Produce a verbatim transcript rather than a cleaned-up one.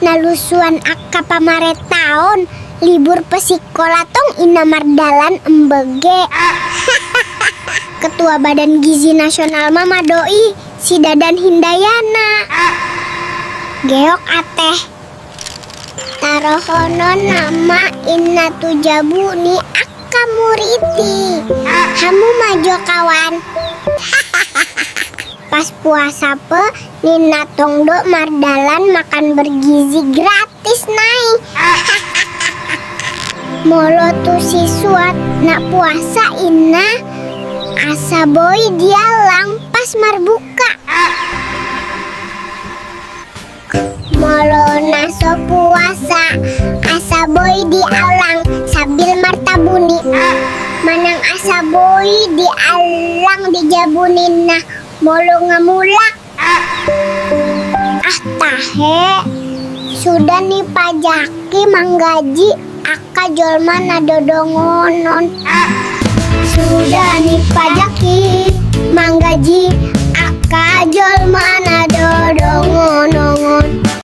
Halusuan angka pamarentaon, libur pe sikola tong inna mardalan embege. Ketua Badan Gizi Nasional ma madoi si Dadan Hindayana. Geok ate. Taruhonon nama inna tu jabu ni angka murid i. Hamu ma jo kawan. Pas puasa pe ninna tong do mardalan makan bergizi gratis nai. Molo tu si Suat na puasa inna asa boi diallang pas marbuka. Molo na so puasa asa boi diallang sambil martabuni. Manang asa boi diallang di jabu ninna molo nga mulak. Ah tahe, suda nipajaki manggaji angka jolma na dodongonon. Suda nipajaki manggaji angka jolma